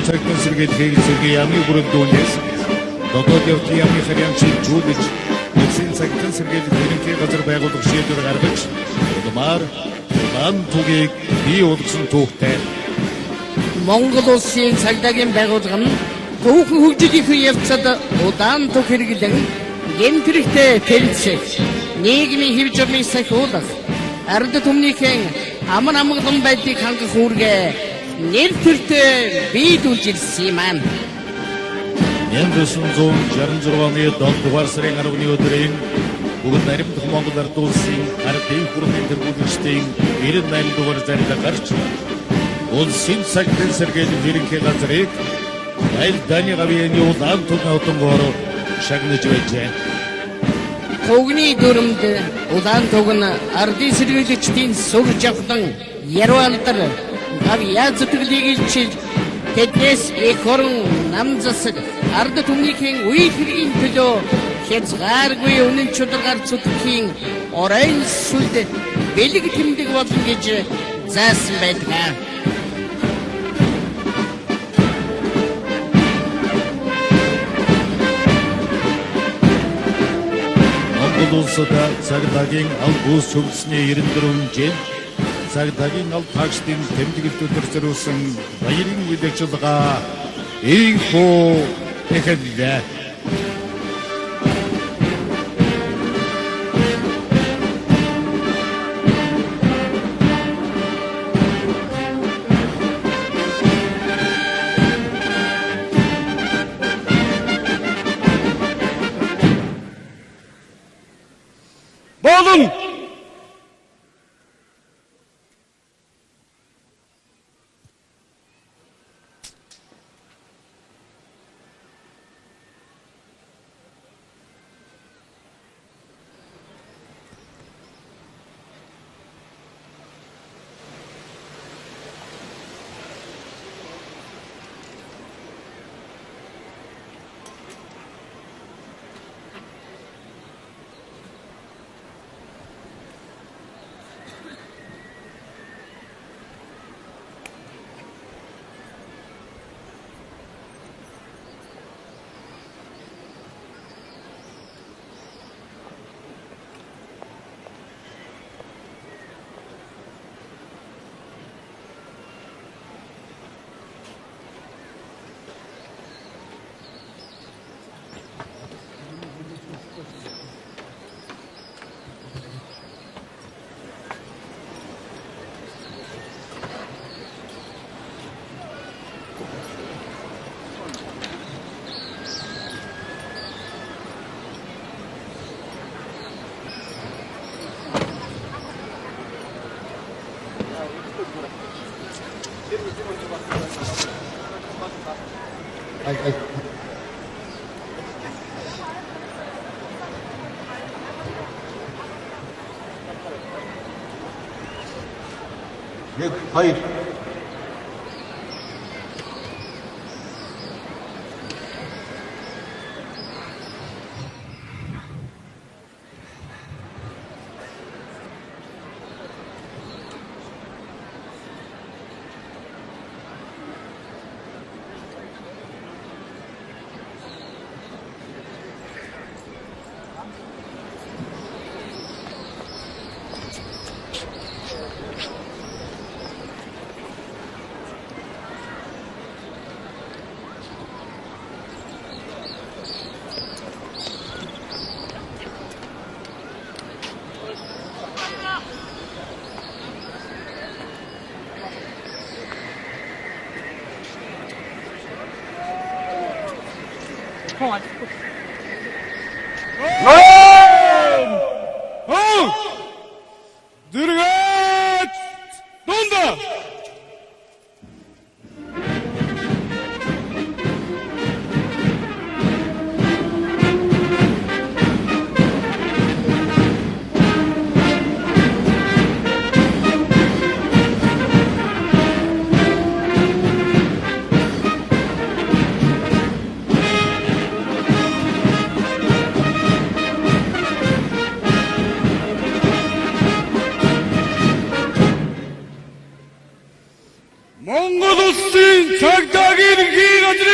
Улсын цагтан сэргийлэх цэргийн яамны бүрэлдэхүүнээс дотоод явдлын яамны харьяан шилжүүлж улсын цагтан сэргийлэх ерөнхий газар байгуулах шийдвэр гаргаж улмаар улаан тугийг бий болгосон түүхтэй. Монгол улсын цагдаагийн байгууллага нь түүхэн хөгжлийн явцад удаан туг хэрэглэн гэмт хэрэгтэй тэмцэх, нийгмийн хэв журмыг сахиулах, ард түмнийхэн амар амгалан байдлыг хангах үүргээ нэр төртөө биелүүлж ирсэн юм аа. 1966 оны 7 дугаар сарын 10-ны өдрийн бүгд наримдах Монгол Ард улсын ардын хурлын тэргүүлэгчдийн 98 дугаар зарлага гарч улсын цагтан сэргийлэх ерөнхий газрыг айл даны гавьяаны улаан туг хотонгоор шагнаж байжээ. Тугны дүрмэд улаан туг нь ардын сэргийлэгчдийн сүр жавхлан яруу алдар гавьяа зүтгэлийг илчилж тэднээс эх орон нам засаг ард түмнийхэн үйл хэргийн төлөө хязгааргүй үнэн чударгаар зүтгэхийн оройн сүлд бэлэг тэмдэг болно гэж заасан байдаг. Монгол улсад цагдаагийн аль бус хөгжсөний 94 жил цагдаагийн аль таагчдын тэмдэглэлт өдөр зориулсан баярын үйл ажиллагаа ийхүү эхэллээ. Болон! Нэг, хоёр. Дэргэт! Дунда!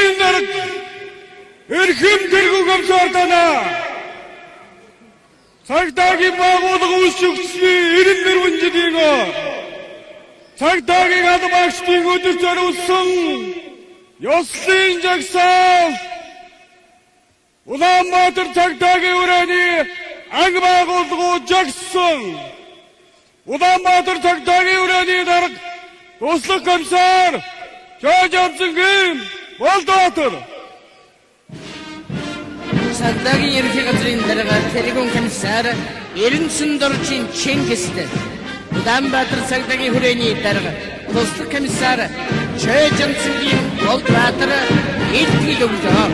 газрын дарга Эрхэм тэргүүн комиссар танаа цагдаагийн байгууллага үүсгэгдсэний 94 жилийн цагдаагийн алба агчдын өдөр зориулсан ёслолын жагсаал Улаанбаатар цагдаагийн хүрээний анги байгууллага жагссан. Улаанбаатар цагдаагийн хүрээний дарга туслах комиссар Чойжонцонгийн Болдбаатар. Цагдаагийн ерөнхий газрын дарга тэргүүн комиссар Эрэнцэндоржийн Чингист Улаанбаатар цагдаагийн хүрээний дарга туслах комиссар Чойжонцонгийн Болдбаатар илтгэл өглөө.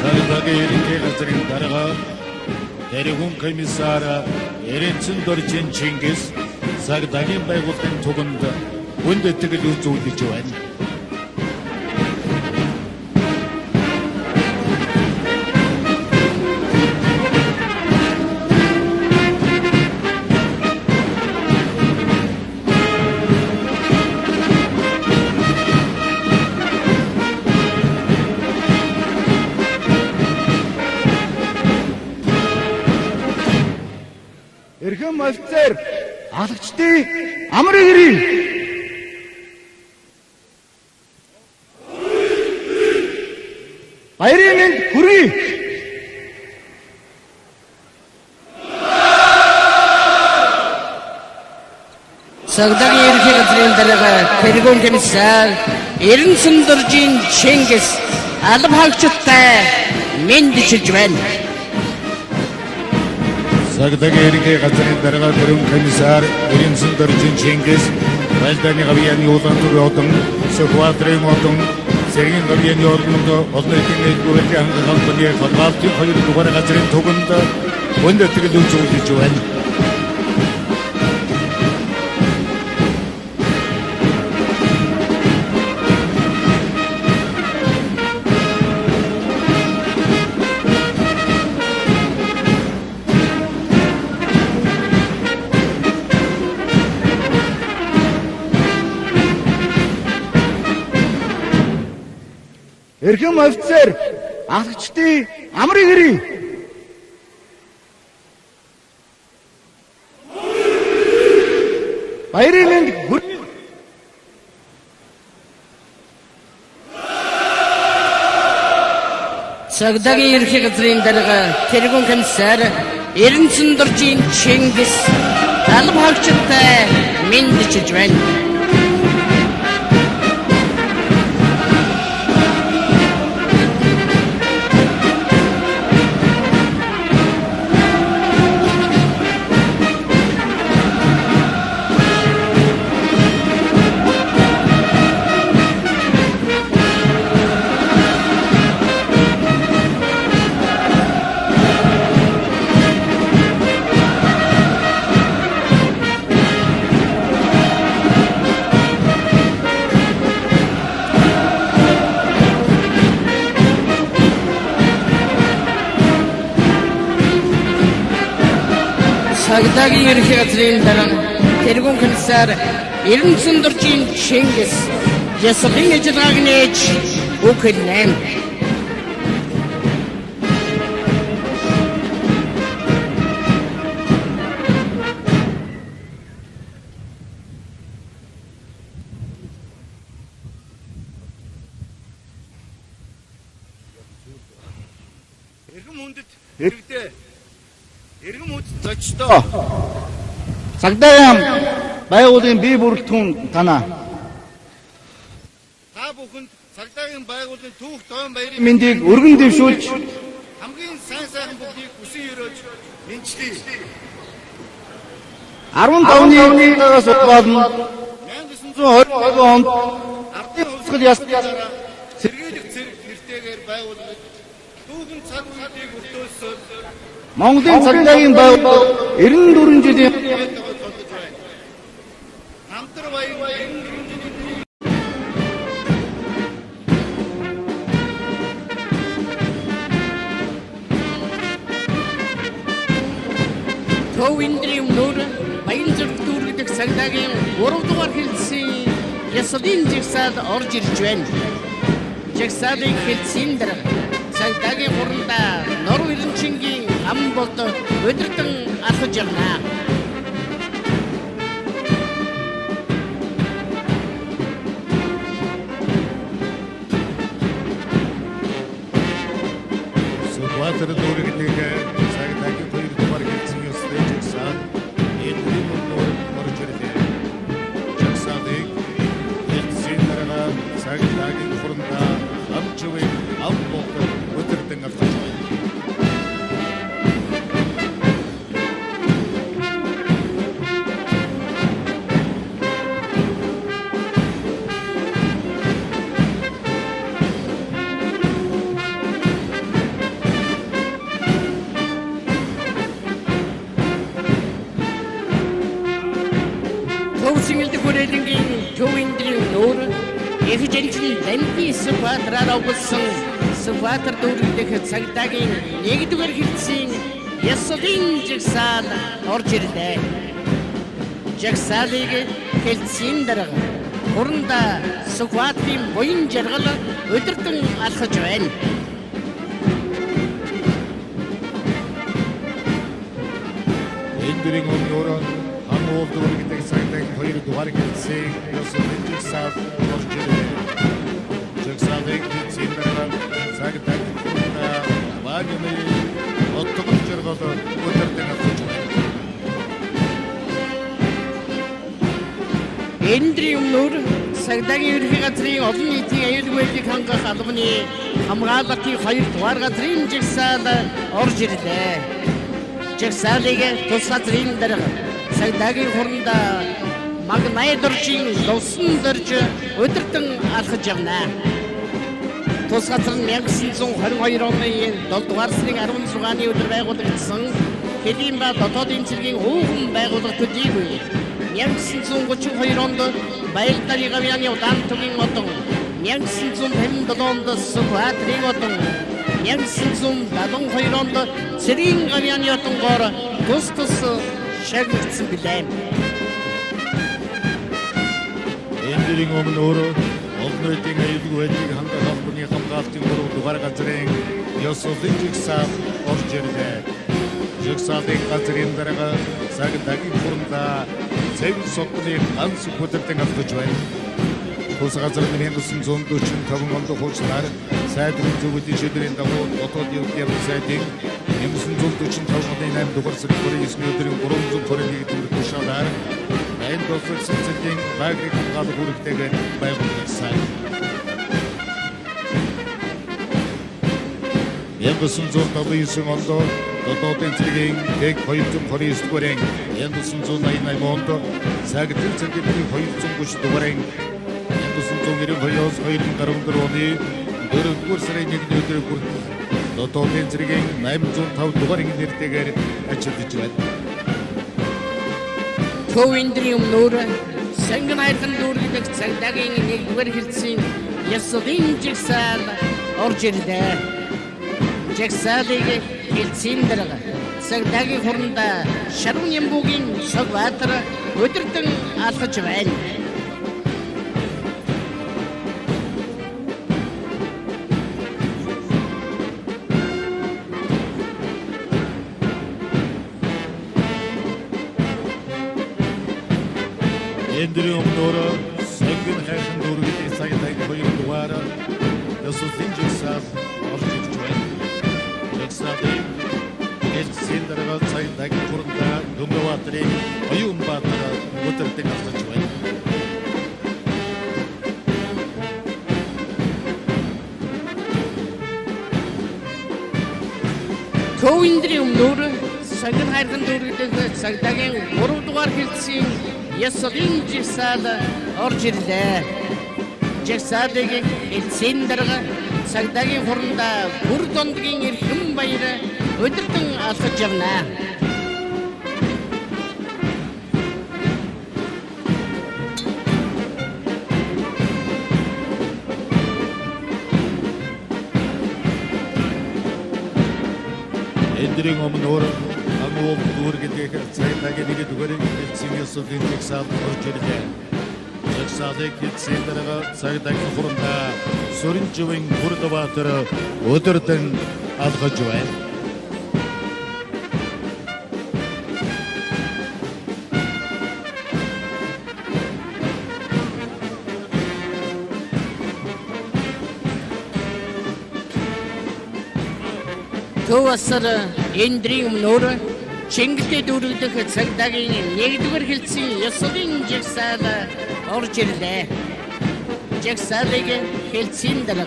Цагдаагийн ерөнхий газрын дарга тэргүүн комиссар Эрэнцэндоржийн Чингис цагдаагийн байгууллагын туганд хүндэтгэл үзүүлж байна. Эрхэм офицер, алагчдын амрыг ирье. Баярын мэнд хүргэе. Цагдаагийн ерөнхий газрын дарга тэргүүн комиссар Эрэнцэндоржийн Чингис алба хаагчтай мэндчилж байна. Цагдаагийн ерөнхий газрын дарга тэргүүн комиссар Эрэнцэндоржийн Чингис Валдааны гавьяаны Улаан одон, Сүхбаатарын одон, Цэргийн гавьяаны одонд олон нийтийн нэгдүгээр анги холбооны хамгаалтын 2 дугаар газрын туганд хүндэтгэл үзүүлж байна. Эрхэм офицер, алагчдын амрыг ирье. Баярын мэнд хүргэе. Цагдаагийн ерөнхий газрын дарга тэргүүн комиссар Эрэнцэндоржийн Чингис алба хаагчтай мэндчилж байна. Цагдаагийн ерөнхий газрын дарга тэргүүн комиссар Эрэнцэндоржийн Чингис ёслолын ажиллагааг нээж үг хэлнэ. Эрхэм хүндэт иргэдээ, эрхэм хүндэт зочдоо, цагдаагийн байгууллагын бие бүрэлдэхүүн танаа. Та бүхэнд цагдаагийн байгууллагын түүх тоон баярын мэндийг өргөн дэвшүүлж хамгийн сайн сайхан бүхнийг хүсэн өрөөж мэндчлэе. 15-ны удаагаас болно 1922 онд ардын хувьсгал ясны дараа сэргийлэх зэрэг нэртэйгээр байгуулагдаж түүхэн цаг үеийг өртөөсөөр Монголын цагдаагийн байгууллага 94 жилийн толгож байна. Баян Төв Эндрийн өмнөр Баянзүрх дүүрэг дэх цагдаагийн 3 дугаар хэлтсийн ёслолын жагсаал орж ирж байна. Жагсаалыг хэлтсийн дарга цагдаагийн хурандаа Норов Эренчингийн ам болд удирдан алхаж явна. Сүхбаатар дүүрэг дэх цагдаагийн 2 дугаар хэлтсийн ёслолын жагсаал Эндрийн өмнөр орж ирлээ. Жагсаалыг хэлтсийн дарга цагдаагийн хурандаа Амчивын ам болд удирдан алхаж байна. Төв Сингэлдэх хүрээлэнгийн Төв Эндрийн нүүр их жанжин Дамби Сүхбаатараар овоглосон Сүхбаатар дүүрэг дэх цагдаагийн 1-р хэлтсийн ёслолын жагсаал орж ирлээ. Жагсаалыг хэлтсийн дарга хурандаа Сүхбаатарын буян жаргал удирдан алхаж байна. Эндрийн өмнөр Хан уул дүүрэг дэх цагдаагийн 2 дугаар хэлтсийн ёслолын жагсаал орж ирлээ. Жагсаалыг хэлтсийн дарга цагдаагийн хурандаа Вагны Оттогон жаргал удирдан алхаж байна. Эндрийн өмнөр цагдаагийн ерөнхий газрын олон нийтийн аюулгүй байдлыг хангах албаны хамгаалалтын 2 дугаар газрын жагсаал орж ирлээ. Жагсаалыг тус газрын дарга цагдаагийн хурандаа Магнайдоржийн лувсан дорж удирдан алхаж явна. Тус газар нь 1922 оны 7 дугаар сарын 16-ны өдөр байгуулагдсан Хөлийн ба дотоодын цэргийн ууган байгууллага төдийгүй 1932 онд Баялдарын гавьяаны удаан тугийн одон, 1957 онд Сүхбаатарын одон, 1972 онд Цэргийн гавьяаны одонгоор тус тус шагнагдсан билээ. Эндрийн өмнөр олон нийтийн аюулгүй байдлыг хангах албаны хамгаалтын 3 дугаар газрын ёслолын жагсаал орж ирлээ. Жагсаалын газрын дарга цагдаагийн хурандаа Цэвэн содны ганц удирдан алхаж байна. Тус газар нь 1945 онд хуучлаар сайдын зөвлөлийн шийдвэрийн дагуу дотоод явдлын сайдын 1945 оны 8 дугаар сарын 29-ний өдрийн 321 дугаар тушаалаар Байн туслагсан цэргийн лагерийг хамгаалах үүрэгтэйгээр байгуулагдсан. 1979 онд дотоодын цэргийн тэг 229 дугаарын, 1988 онд цагтын цэргийн 230 дугаарын, 1992-оос 2014 оны 4-р сарын 1-ний өдөр хүртэл дотоодын цэргийн 805 дугаарын нэртэйгээр ажиллаж байна. Төв Эндрийн өмнөр Сонгон хайрхан дүүрэг дэх цагдаагийн 1-р хэлтсийн ёслолын жагсаал орж ирлээ. Жагсаалыг хэлтсийн дарга цагдаагийн хурандаа Шарван Ямбугийн Цогбаатар удирдан алхаж байна. Эндрийн өмнөр Сонгон хайрхан дүүрэг дэх цагдаагийн 2 дугаар ёслолын жагсаал орж ирж байна. Жагсаалыг хэлтсийн дарга цагдаагийн хурандаа Дөнгөбаатарын Оюунбаатар удирдан алхаж байна. Төв Эндрийн өмнөр Сонгон хайрхан дүүрэг дэх цагдаагийн 3 дугаар хэлтсийн ёслолын жагсаал орж ирлээ. Жагсаалыг хэлтсийн дарга цагдаагийн хурандаа Бүр дондгийн эрхэм баяр удирдан алхаж явна. Эндрийн өмнөр Ангуул дүүргэх цагдаагийн нэгдүгээр хэлцийн ёслолын жагсаал орж ирлээ. Жагсаалыг хэлцийн дарга цагдаагийн хурандаа Сүрэнживэн Бүрдбаатар өдөрдөн алхаж байна. Төв асар эндрийн өмнөр Чингэлтэй дүүрэгдэх цагдаагийн нэгдүгээр хэлцийн ёслолын жагсаал орж ирлээ. Жагсаалыг хэлцийн дарга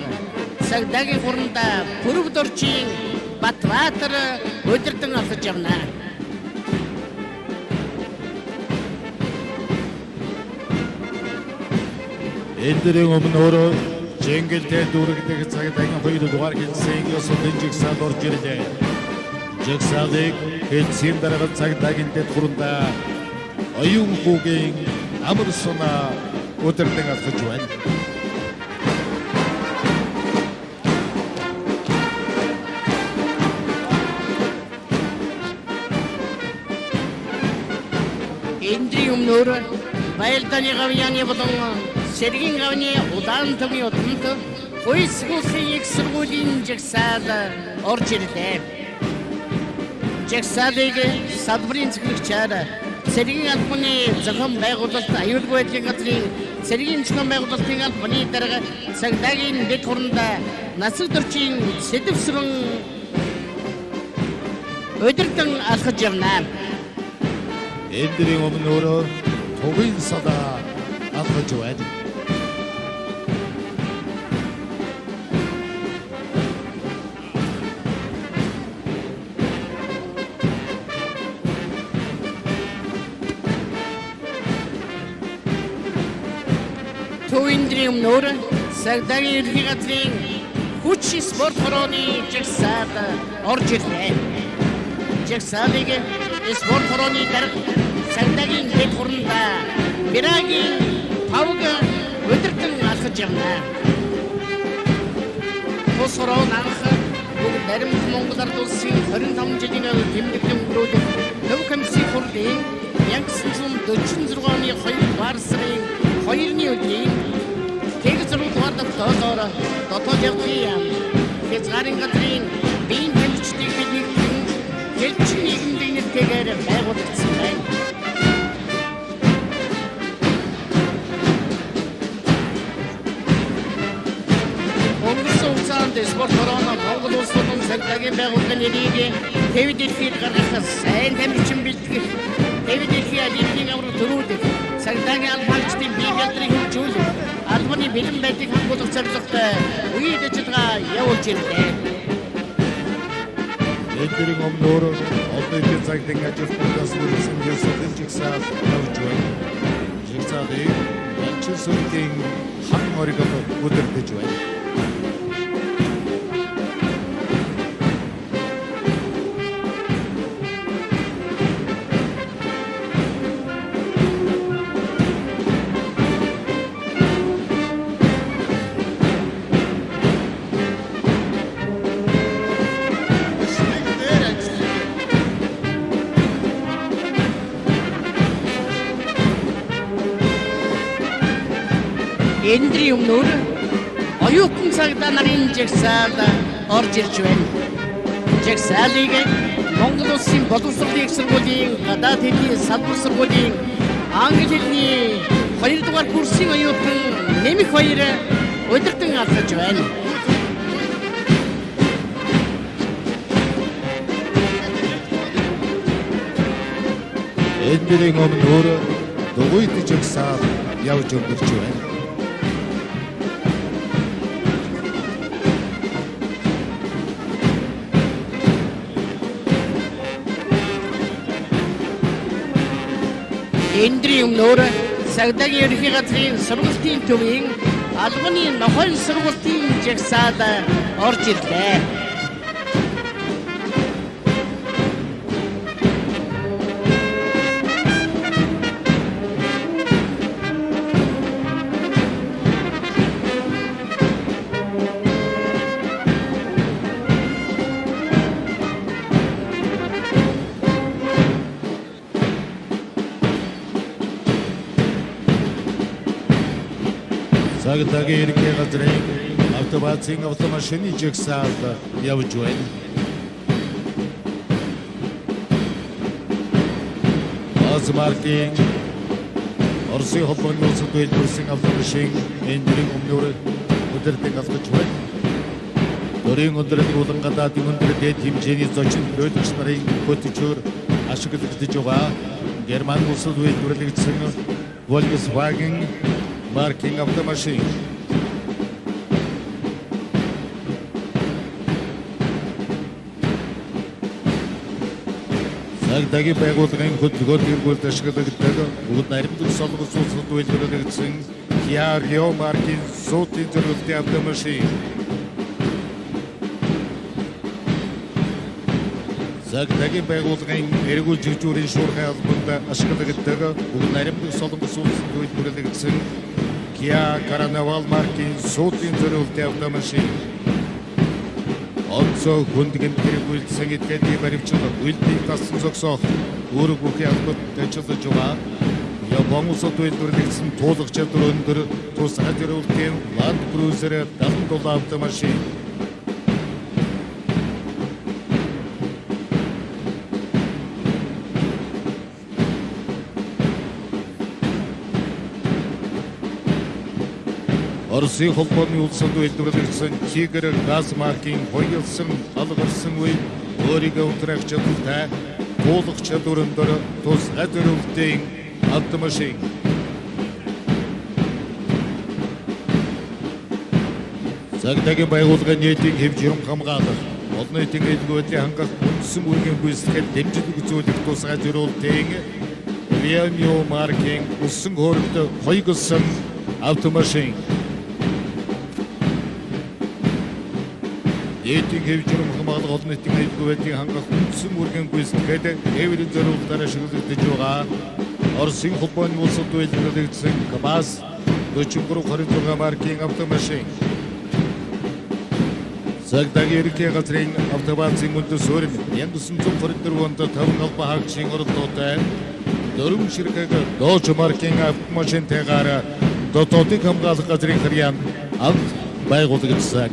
цагдаагийн хурандаа Пүрвдоржийн Батбаатар удирдан алхаж явна. Эндрийн өмнөр Чингэлтэй дүүрэгдэх цагдаагийн хоёр дугаар хэлцийн ёслолын жагсаал орж ирлээ. Жагсаалыг хэлцийн дарга цагдаагийн дэд хурандаа Оюун хүүгийн амар сунаа удирдан алхаж байна. Эндрийн өмнөр Баялдааны гавьяаны болон Сэргийн гавны улаан төмийн удамд Гуйсгуулын их сургуулийн жагсаал орж ирлээ. Жагсаалыг салбарын зөвлөгчөөр Цэргийн албаны зохион байгуулалт аюулгүй байдлын газрын цэргийн зохион байгуулалтын албаны дарга цагдаагийн дэд хурандаа Насагдорчийн Сэдэвсрэн удирдан алхаж явна. Эндрийн өмнөр тугийн садаа алхаж байна. Төвөндрийн өмнөр цагдаагийн ерөнхий газрын хүч спорт хорооны жагсаал орж ирлээ. Жагсаалыг спорт хорооны дарга цагдаагийн дэд хурандаа Бирагийн Павг удирдан алхаж явна. Тус хороо анх бүгд наримт Монгол Ард Улсын 25 жилийн тэмдэглэн өнгөрүүлэх Төв комиссийн хурлын 1946 оны 2 дугаар сарын 2-ны өдрийн тэг 6 дугаар тогтоолоор дотоод явдлын яам хязгаарын газрын биеийн тамирчдыг бид нэгтгэн хэлчин нийгэмлэг нэртэйгээр байгуулагдсан байна. Өнгөрсөн хугацаанд спорт хорооно Монгол улс болон цагдаагийн байгууллагын нэрийг төв дэлхийд гаргах сайн тамирчин бэлтгэх, төв дэлхийн олимпийн аварга төрүүлэх, цагдаагийн албаагчдын бие бялдрыг хөгжүүлэх, албаны бэлэн байдлыг хамгаалах зорилготой үйл ажиллагаа явуулж ирлээ. Эндрийн өмнөр олон нийтийн цагдаагийн ажилтнуудаас бүрдсэн ёслолын жагсаал явж байна. Жагсаалыг Банчин сүргийн хан оргил удирдах байна. Эндрийн өмнөр оюутан цагдаа нарын жагсаал орж ирж байна. Жагсаалыг Монгол Улсын боловсролын их сургуулийн гадаад хэлний салбар сургуулийн англи хэлний 2 дугаар курсын оюутан Нэмэх хоёр удирдан алхаж байна. Эндрийн өмнөр дугуйт жагсаал явж өнгөрч байна. Эндрийн өмнөр цагдаагийн ерөнхий газрын сургалтын төвийн албаны нохойн сургалтын жагсаал орж ирлээ. Цагдаагийн ерөнхий газрын автобазын автомашины жагсаал явж байна. ГАЗ маркийн Оросын холбооны улсад үйлдвэрлэсэн автомашин энэ дөрвийн өмнөр удирдан алхаж байна. Дөрвийн өндөрлөг улан гадаадын өндөр дээд хэмжээний зочин төлөгч нарын хөтөчөөр ашиглагдаж байгаа. Герман улсад үйлдвэрлэгдсэн Volkswagen маркийн автомашин. Цагдаагийн байгууллагын хөдөлгөөн тэргүүлд ашиглагддаг бүгд наримдах Солонгос улсад үйлдвэрлэгдсэн Kia Rio маркийн суудын зориултын автомашин. Цагдаагийн байгууллагын эргүүл жигжүүрийн шуурхай албанд ашиглагддаг бүгд наримдах Солонгос улсад үйлдвэрлэгдсэн Kia Carnival маркийн суудын зориултын автомашин. Онцоо хүнд гэмт хэрэг үйлдсэн этгээдийн баривчин үйлдэлийг тассан зогсоох үүрэг бүхий албанд ажиллаж байгаа. Япон улсад үйлдвэрлэгдсэн туулах чадвар өндөр тусгай зориултын Land Cruiser 77 автомашин. Оросын холбооны улсад үйлдвэрлэгдсэн Тигр газ маркийн хоёулсан алгарсан үе өөрийгөө унтраах чадaltaй туулах чадвар өндөр тусгай зориултын автомашин. Цагдаагийн байгууллагын нийтийн хэв журам хамгаалах, олон нийтийн аюулгүй байдлыг хангах үндсэн үүргийн гүйцэтгэхэд дэмжлэг үзүүлэх тусгай зориултын Renault маркийн усан хөөрөлд хоёглосон автомашин. Нийтийн хэв журам хамгаалах, олон нийтийн аюулгүй байдлыг хангах үндсэн үүргийн гүйцэтгээд тээврийн зориултаар ашиглагдаж байгаа. Оросын холбооны улсад үйлдвэрлэгдсэн КАМАЗ 4326 маркийн автомашин. Цагдаагийн ерөнхий газрын автобазын үндэс суурь 1924 онд таван албан хаагчийн оролдоотой дөрвөн ширхэг Dodge маркийн автомашинтайгаар дотоодыг хамгаалах газрын харьяанд анх байгуулагдсан.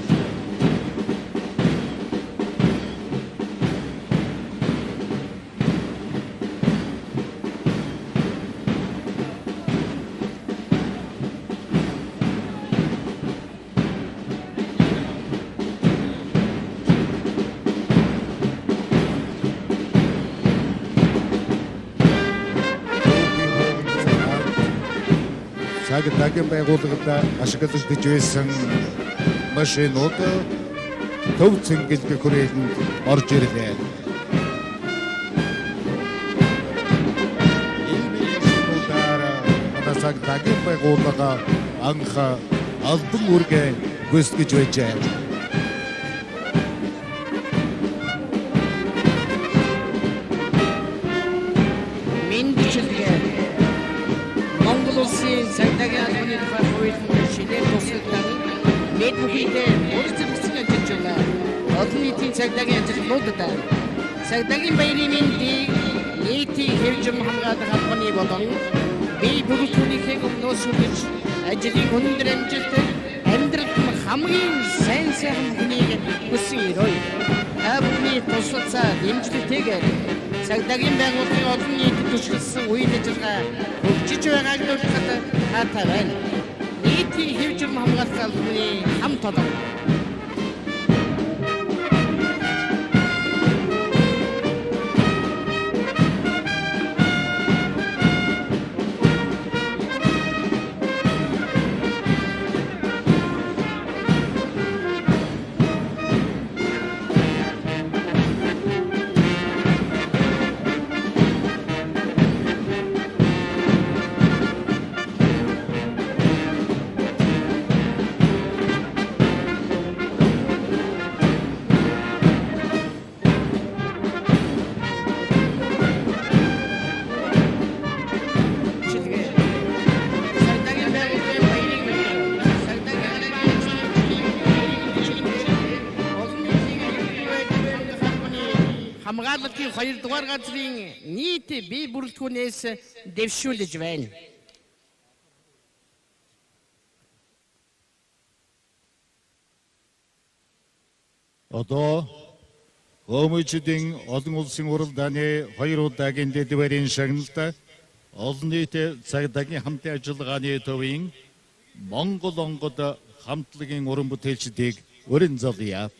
Цагдаагийн байгууллагад ашиглагдаж байсан машинууд төв цэнгэлэг хүрээлэнд орж ирлээ. Ийм машинуудаар одоо цагдаагийн байгууллага анх албан үүргээ гүйцэтгэж байжээ. Мэндчилгээ. Монгол улсын цагдаагийн албаны тухай хуулийн шинээр тусгагдан нийт бүхийдээ бүрэлдэхүүн ажиллаж байна. Олон нийтийн цагдаагийн ажилтнуудад цагдаагийн баярын мэндийг нийтийн хэв журам хамгаалах албаны болон бие бүрэлдэхүүнийхээ өмнөөс хүргэж ажлын өндөр амжилт, амьдралд нь хамгийн сайн сайхан бүхнийг хүсэн ерөөе. Та бүхний туслалцаа дэмжлэгтэйгээр цагдаагийн байгууллагын олон нийтэд түшиглэсэн үйл ажиллагаа хөгжиж байгааг дурдахад таатай байна. Нийтийн хэв журам хамгаалах албаны хамт олон. Чилгээ. Цагдаагийн байгууллагын баярыг мэдээ. Цагдаагийн олон нийтийн аюулгүй байдлын албаны хамгаалалтын 2 дугаар газрын нийт бие бүрэлдэхүүнээс дэвшүүлж байна. Одоо Хөөмөчдийн олон улсын уралдааны хоёр удаагийн дэдвэрийн шагналт олон нийт цагдаагийн хамтын ажиллагааны төвийн Монгол онгод хамтлагийн уран бүтээлчдийг өрн золъё.